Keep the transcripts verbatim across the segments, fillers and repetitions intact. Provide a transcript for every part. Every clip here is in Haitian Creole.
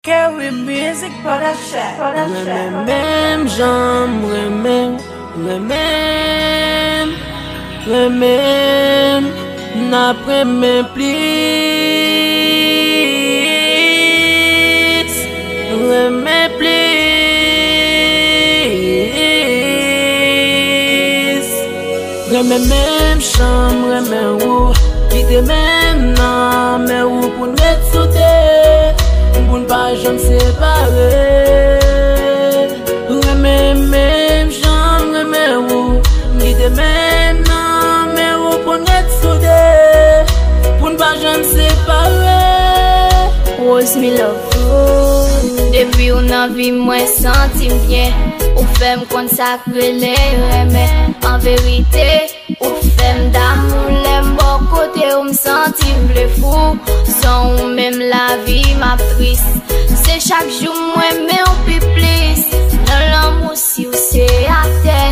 Kerry Music Production. Renmen menm jan m renmen, renmen, renmen, n ap renmen plis, renmen plis. Renmen menm jan m renmen ou, kite menm nan men ou pou n ret soude, pou n pa janm separe. Renmen menm jan m renmen ou, kite menm nan men ou pou n ret soude, pou n pa janm separe. Rose Me Love. Depi w nan vi m, mwen santi m byen. Ou fè m konn sa k rele renmen. An verite, ou fè m damou. Lè m bò kote w, m santi m vle fou. San ou menm, lavi m ap tris. Se chak jou m renmen w pi plis. Nan lanmou, si w se atè.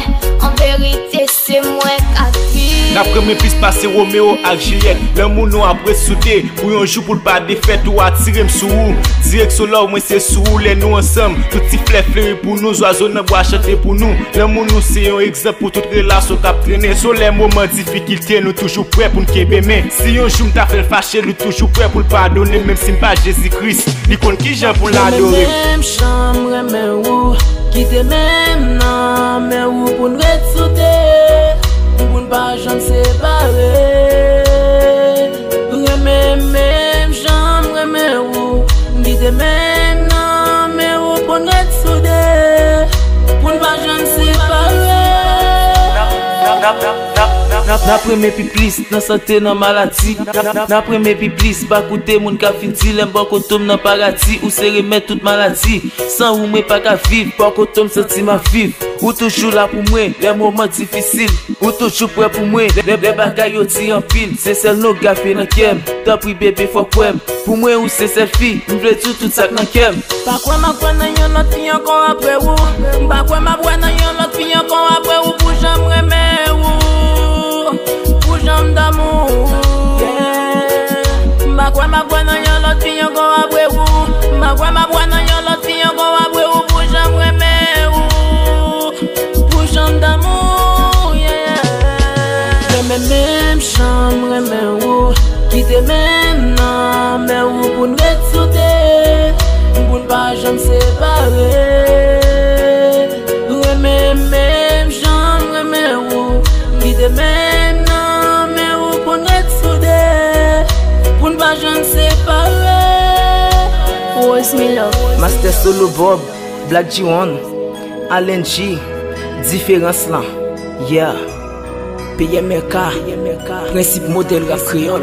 An verite, se mwen k aktris. N ap renmen plis pase Romeo ak Jilyèt. Lanmou nou ap ret soude pou yon jou pou l pa defèt. Ou atire m sou ou. Direksyon love mwen se sou ou. Lè nou ansanm, tout ti flè fleri pou nou. Zwazo nan bwa chante pou nou. Lanmou nou se yon egzanp pou tout relasyon k ap trennen. Solèy moman difikilte, nou toujou prè pou n kenbe men. Si yon jou m ta fè l fache, li toujou prè pou l padone. Menm si m pa Jezi Kris, li konn kijan pou l adore m. Renmen menm jan m renmen ou, kite menm nan men ou pou n ret soude, pou n pa janm separe. Renmen menm jan m renmen ou, kite menm nan men ou pou n ret soude, pou n pa janm separe. N ap, n ap, n ap, n ap, n ap, n ap, n ap renmen pi plis nan sante, nan maladi. N ap, n ap, n ap renmen pi plis, pa koute moun k ap fin di lè m bò kote w m nan paradi. Ou se remèd tout maladi. San ou mwen pa ka viv, bò kote w m santi m ap viv. Ou toujou la pou mwen lè moman difisil. Ou toujou prè pou mwen lè, lè bagay yo di anpil. Se sèl non k grafe nan kè m. Tanpri bebe, fò kwè m. Pou mwen ou se sèl fi, m vle di w tout sa k nan kè m. Pa kwè m ap wè nan yon lòt fi ankò apre ou. M pa kwè m ap wè nan yon lòt fi ankò apre ou, pou jan m renmen ou, pou jan m damou ou. Yeah. M pa kwè m ap wè nan yon lòt fi ankò apre ou. M pa kwè m ap wè nan yon lòt fi ankò apre ou, pou jan m renmen ou, pou jan m damou ou, yeah. Renmen menm jan m renmen ou, kite menm nan men ou pou n ret soude, pou n pa janm separe. Renmen menm jan m renmen ou, kite menm nan men ou pou n ret soude, pou n pa janm separe. Rose Me Love. Master Solo Bob, Black G one, Allen G, Diferans lan, yeah. P M R K, Prensip Modèl Rap Kreyòl.